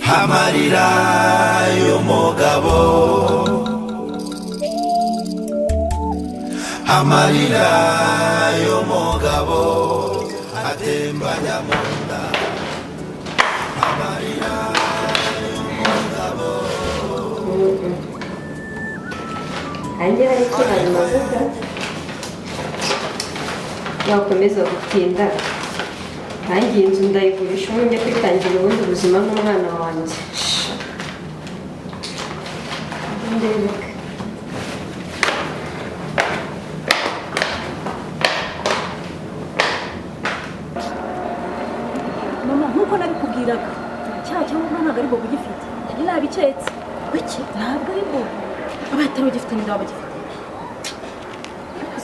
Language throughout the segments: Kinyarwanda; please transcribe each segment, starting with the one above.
Amarira y'umugabo, amarira y'umugabo atembanya mu nda, amarira y'umugabo. Hanjye hari icyo bimaze pe. Wakomeza gutinda, nkange iyi nzu ndayigurisha, ubu njye kwitangira ubundi buzima n'umwana wanjye. Sha. Ndereka. Mama, nk'uko nabikubwiraga, cya cyangombwa ntabwo ari bobo ugifite. Nari nabiketse. Kuki? Ntabwo ari bobo. Abaye atari ugifite, ninde waba agifite?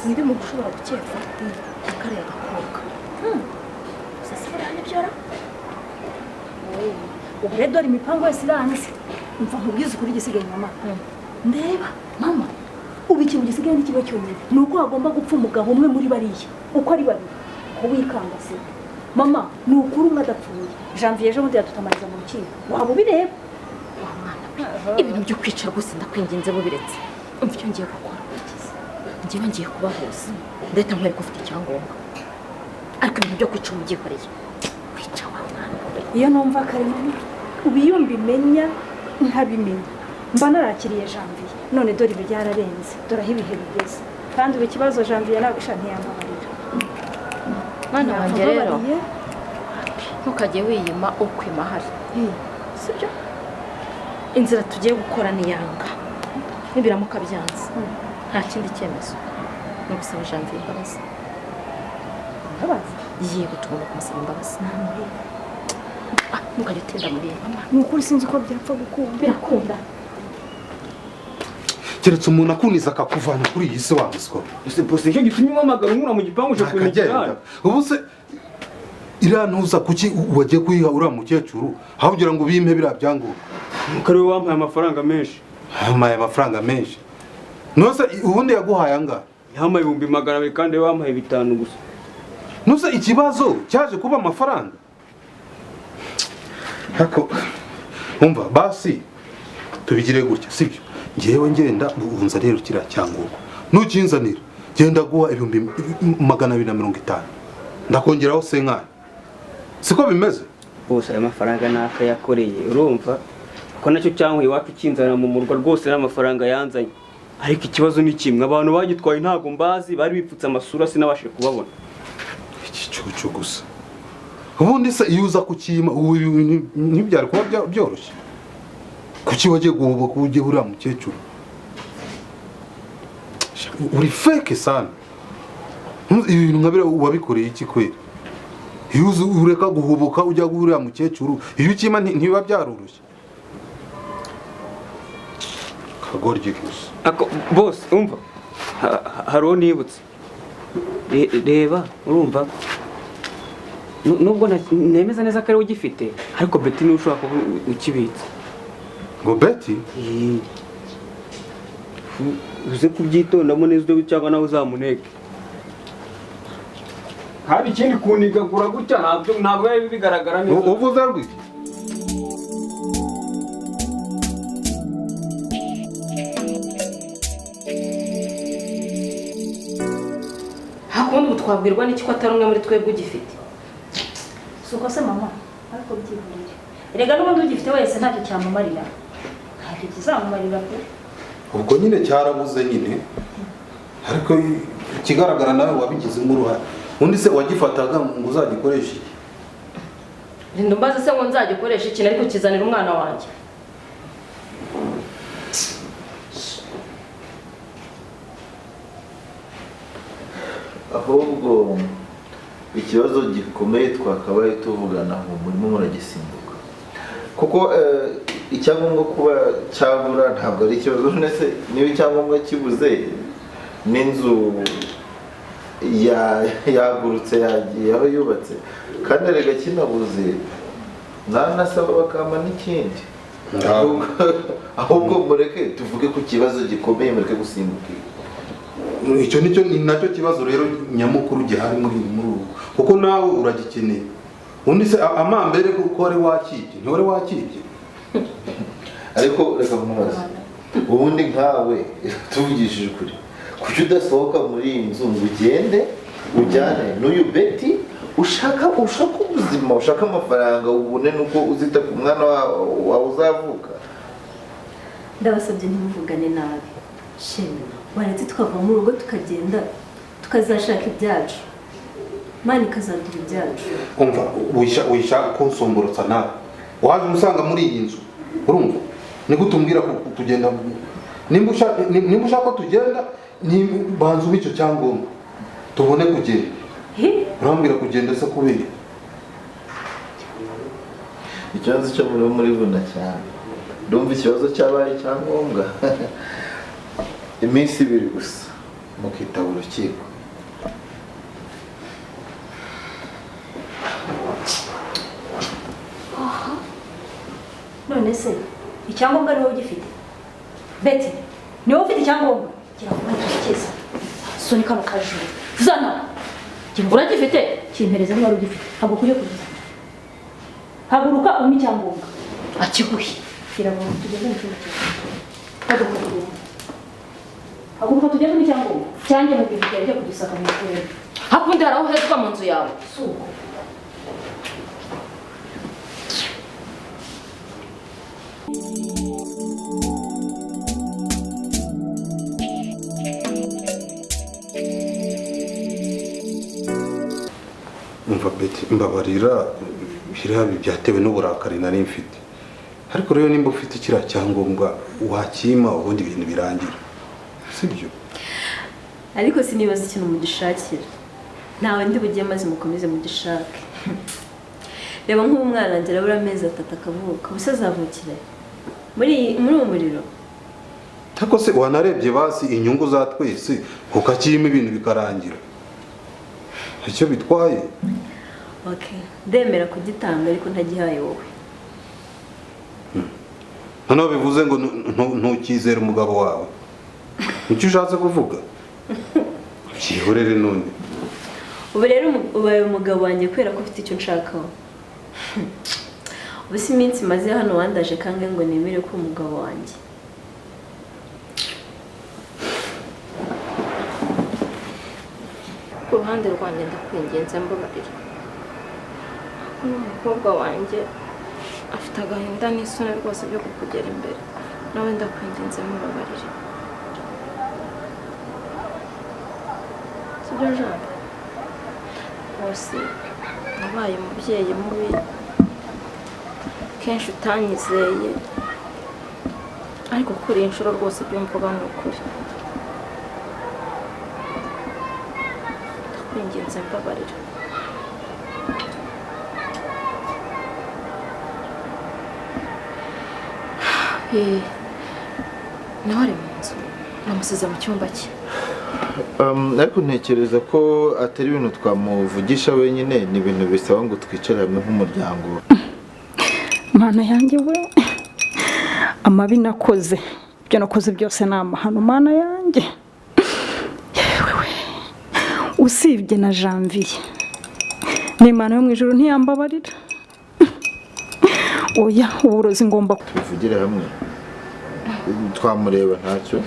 Undi muntu ushobora gukeka ni kariya gakobwa. Gusa se buriya nibyora? Ubu rero dore imipango yose iranze. Mva nkubwize ukuri, igisigaye, mama, ndeba mama, ubu ikintu gisigaye ni kimwe cyonyine, ni uko hagomba gupfa umugabo umwe muri bariya uko ari babiri. Ko wikanga se mama? Ni ukuri, umwe adapfuye, Janvier ejo bundi yadutamariza mu rukiko, waba ubireba. Wa mwana we, ibintu byo kwica rwose ndakwinginze bubiretse. Umva icyo ngiye gukora. Njyewe ngiye kubahuza, ndahita nkwereka ufite icyangombwa, ariko ibintu byo kwica umubyihoreye. Kwica, wa mwana we. Iyo numva kare mama, ubu iyo mbimenya nkabimenya, mba narakiriye Janvier. None dore ibi byararenze, dore aho ibihe bigeze. Kandi ubu ikibazo, Janvier nawe sha ntiyambabarira. Mwana wanjye rero, Yambabariye. ntukajye wiyima ukwima ahari, sibyo? Inzira tugiye gukora ni yanga. Nibiramuka byanze, nta kindi cyemezo, ni ugusaba Janvier imbabazi. Imbabazi? Yego, tugomba kumusaba imbabazi. Ah, ntukajye utinda muri iyi. Ni ukuri sinzi uko byapfa gukunda. Birakunda. Keretse umuntu akuniza akakuvana kuri iyi si, wa muswa. Ese bose, nicyo gitumye umpamagara unkura mu gipangu uje kunyegera Akagenda. hano? Ubu se iriya ntuza kuki wagiye kuyiha uriya mukecuru aho kugira ngo ubimpe biriya byangombwa? Nuko ariwe wampaye amafaranga menshi. Yampaye amafaranga menshi? Nose ubundi yaguhaye angahe? Yampaye 200,000, kandi we wampaye 5 gusa. Nose ikibazo cyaje kuba amafaranga? Ariko umva, basi tubigire gutya, sibyo? Ngewe ngenda ubunza rero kiriya cyangombwa, nukinzanira genda guha 250,000, ndakongeraho senkani. Siko bimeze? Bose, ayo mafaranga ni akayakoreye, urumva ko nacyo cyankuye iwacu kinzana mu murwa rwose n'amafaranga yanzanye. Ariko ikibazo ni kimwe, abantu bagitwaye ntabwo mbazi, bari bipfutse amasura, sinabashije kubabona. Igicucu gusa. Ubundi se iyo uza kukima, ubu ibintu ntibyari kuba byoroshye? Kuki wagiye guhubuka ujye uriya mukecuru? Uri fake sana. Ibi bintu nka biriya wabikoreye iki kweri? Iyo uzi ureka guhubuka ujya guhurira mukecuru, iyo ukima ntibiba byaroroshye. Kagoryi gusa. Ako bose, umva, hari uwo nibutse. Reba, urumva, nubwo nemeza neza ko ari we ugifite, ariko Beti niwe ushobora kuba ukibitse. Ngo Beti? Eh. Uze kubyitondamo neza ujye cyangwa nawe uzamuneke. Hari ikindi, kunigagura gutya ntabwo biba bigaragara neza. Uvuze rwiki? Hakundi ubu twabwirwa n'iki ko atari umwe muri twebwe ugifite? Si uko se mama? Ariko byihorere erega, n'ubundi ugifite wese ntacyo cyamumarira, ntacyo kizamumarira pe. Ubwo nyine cyarabuze nyine, ariko ikigaragara nawe wabigizemo uruhare. Undi se wagifataga ngo uzagikoreshe iki? Rinda umbaze se ngo nzagikoreshe ikintu, ariko kizanira umwana wanjye. Ahubwo ikibazo gikomeye twakabaye tuvugana ngo murimo muragisimbuka, kuko icyangombwa kuba cyabura ntabwo ari ikibazo. None se niba icyangombwa kibuze n'inzu yagurutse, yagiye aho yubatse, kandi erega kinabuze nanasaba bakampa n'ikindi. Ahubwo mureke tuvuge ku kibazo gikomeye, mureke gusimbuka. Icyo nicyo ni nacyo kibazo rero nyamukuru gihari muri ubu, kuko nawe uragikeneye. Undi se amambere kuko wari wakibye, ntiwari wakibye. Ariko reka nkubaze, ubundi nkawe tuvugishije ukuri, kuki udasohoka muri iyi nzu ngo ugende ujyane n'uyu Beti, ushaka ubuzima, ushaka amafaranga, ubone nuko uzita ku mwana wawe uzavuka? Ndabasabye ntimuvugane nabi. Shema, waretse tukava mu rugo tukagenda tukazashaka ibyacu, Imana ikazaduha ibyacu. Umva, wisha kunsomborotsa nawe waje umusanga muri iyi nzu, urumva ni gute umbwira kugenda? Nimba ushaka ko tugenda, banza ube icyo cyangombwa tubone kugenda. He? Urambwira kugenda se kubera? Ikibazo cyo muri murivuna cyane, ndumva ikibazo cyabaye icyangombwa, iminsi 2 gusa mukitaba urukiko. None se icyangombwa ni wowe ugifite? Beti, ni wowe ufite icyangombwa? Gira vuba tukiza. Soni kano kajuru. Zana. Uragifite? Kimpereza niba wari ugifite. Ntabwo ukwiye kugiza. Haguruka umpe icyangombwa. Akiguhe. Gira vuba tugende mu cyumba cyawe. Haguruka tugende. Haguruka tugende mu icyangombwa. Cyanjye mu bintu byawe, jya kugisaka mu turere. Hakundi hari aho uhezwa mu nzu yawe. Si uko. Umva Beti, mbabarira, biriya byatewe n'uburakari nari mfite, ariko rero nimba ufite kiriya cyangombwa wakima, ubundi ibintu birangira, sibyo? Ariko sinibaza ikintu mugishakira. Ntawe ndi bugiye, maze mukomeze mugishake. Reba nk'ubu umwana wanjye arabura amezi 3 akavuka, ubuse azavukira muri uwo muriro? Ariko se wanarebye basi inyungu za twese ukakima ibintu bikarangira, icyo bitwaye? Okay, ndemera kugitanga ariko ntagihaye wowe. Noneho bivuze ngo ntukizere umugabo wawe, nicyo ushatse kuvuga? Byihorere none. Ubu rero ubaye umugabo wanjye kubera ko ufite icyo nshakaho. Ubu si iminsi maze hano wandaje kange ngo nemere ko umugabo wanjye. Ku ruhande rwanjye ndakwinginze mbabarira. Uno mukobwa wanjye afite agahinda n'isoni rwose byo kukugera imbere. Nawe ndakwinginze mubabarire. Sibyo Jean? Rwose nabaye umubyeyi mubi, kenshi utanyizeye, ariko kuri iyi nshuro rwose ibyo mvuga ni ukuri. Ndakwinginze mbabarira. Nawe ari mu nzu, namusize mu cyumba cye. Ariko ntekereza ko atari ibintu twamuvugisha wenyine, ni ibintu bisaba ngo twicare hamwe nk'umuryango. Mana yanjye we, amabi nakoze, ibyo nakoze byose ni amahano. Mana yanjye yewe we, usibye na Janvier, n'Imana yo mu ijuru ntiyambabarira. Oya, uburozi ngomba tubivugire hamwe, twamureba ntacyo.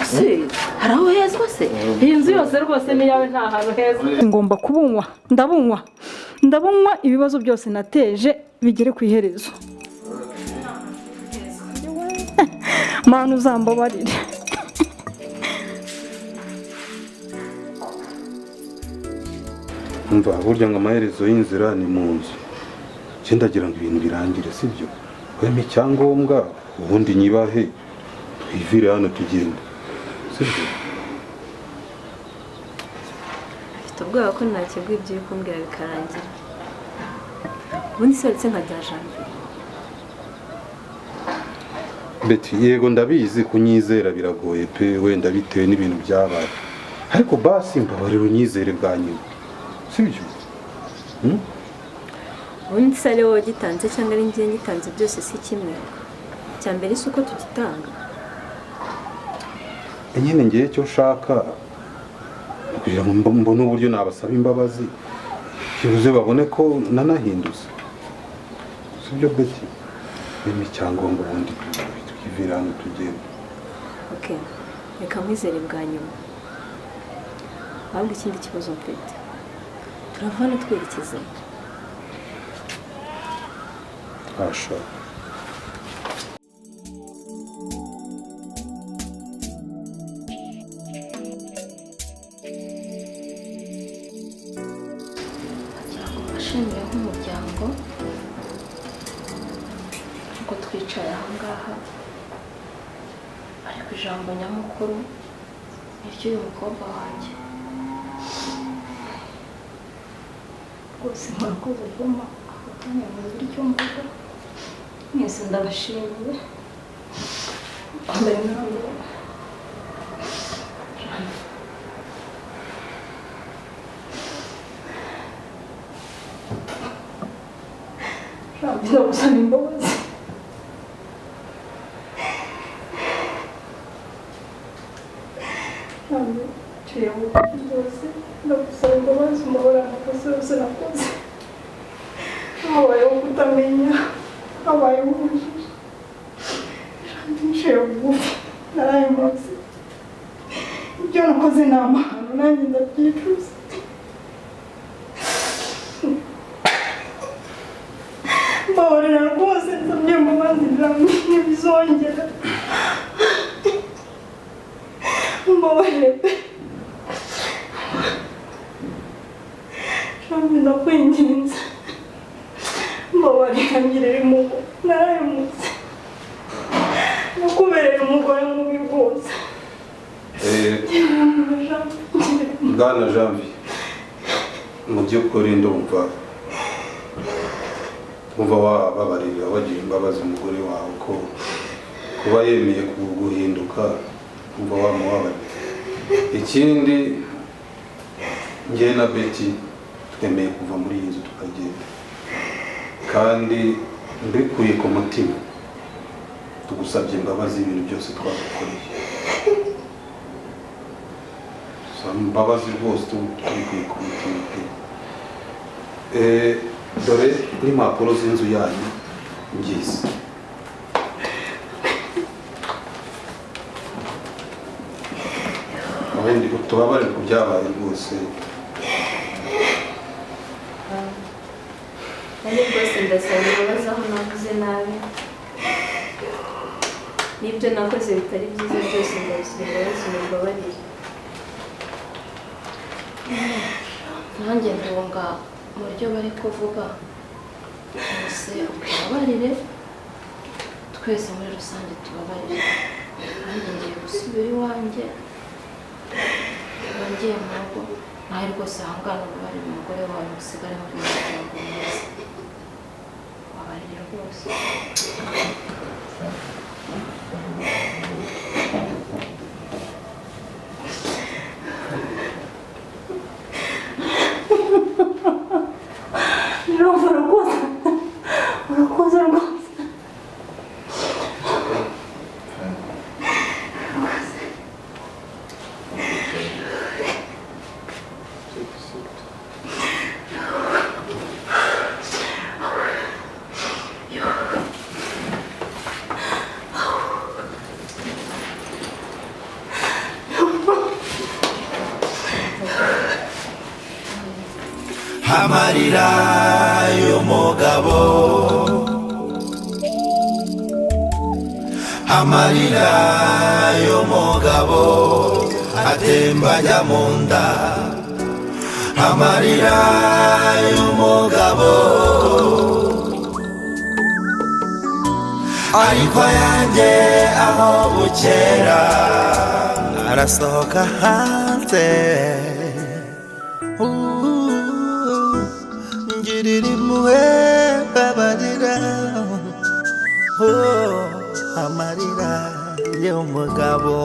Se, hari aho hezwa se? Iyi nzu yose rwose ni iyawe, nta hantu heza. Ngomba kubunywa, ndabunywa, ndabunywa, ibibazo byose nateje bigere ku iherezo. Mana uzambabarire. Umva, burya ngo amaherezo y'inzira ni mu nzu. Njye ndagira ngo ibintu birangire, sibyo? Wempe icyangombwa ubundi nyibahe, twivire hano tugende, sibyo? Mfite ubwoba ko ntakiguha ibyo uri kumbwira bikarangira. Ubundi se uretse nka bya Janvier. Beti, yego ndabizi kunyizera biragoye pe, wenda bitewe n'ibintu byabaye, ariko basi mbabarira unyizere bwa nyuma, sibyo? Ubundi se ari wowe wagitanze cyangwa ari njye ngitanze, byose si kimwe. Icya mbere si uko tugitanga. Nyine ngiye icyo nshaka kugira ngo mbone uburyo nabasaba imbabazi, byibuze babone ko nanahindutse, sibyo Beti? Bimpa icyangombwa, ubundi twivire hano tugende. Okay, reka nkwizere bwa nyuma. Ahubwo ikindi kibazo mfite, turava hano twerekeza? Twashaka. Kugira ngo mbashimire nk'umuryango nkuko twicaye aha ngaha, ariko ijambo nyamukuru ni iry'uyu mukobwa wanjye. Rwose murakoze kuma ako kanya mubura icyo mvuga. Mwese ndabashimiye. Mbere na mbere, Jean, ndagusaba imbabazi. Jean, nciye bugufi rwose, ndagusaba imbabazi, umubare amakosa yose nakoze. Habayeho kutamenya, habayeho ubujiji. Jean, nciye bugufi, narayimutse. Ibyo nakoze ni amahano, nanjye ndabyicuza. Mbabarira rwose, nsabye imbabazi Jean, ntibizongera. Mbabarire pe. Jean, ndakwinginze. Mbabarira, ngirira impuhwe, narayimutse. Nakubereye umugore mubi rwose. Ngirira impuhwe Jean, ngirira impuhwe. Bwana Janvier, mu by'ukuri ndumva wababarira, wagira imbabazi umugore wawe, ko kuba yemeye guhinduka, umva wamubabarira. Ikindi, njye na Betty twemeye kuva muri iyi nzu tukagenda, kandi mbikuye ku mutima tugusabye imbabazi ibintu byose twagukoreye. Saba imbabazi rwose tubikuye ku mutima pe. Dore n'impapuro z'inzu yanyu ngizi. Ubundi utubabarire ku byabaye rwose. Nanjye rwose ndasaba imbabazi aho navuze nabi n'ibyo nakoze bitari byiza byose, ndabisaba imbabazi, mumbabarire. Nanjye ndunga mu buryo bari kuvuga bose, utubabarire, twese muri rusange tubabarire. Nanjye ngiye gusubira iwanjye, nkaba ngiye mu rugo. Nawe rwose ahangana ubabarire umugore wawe, musigare muri muryango mwiza. Babarire rwose. Jean, urakoze, urakoze rwose. Amarira y'umugabo, amarira y'umugabo atemba ajya mu nda. Amarira y'umugabo, ariko ayanjye aho bukera arasohoka hanze. Ngirira impuhwe, babarira. Oh, amarira y'umugabo.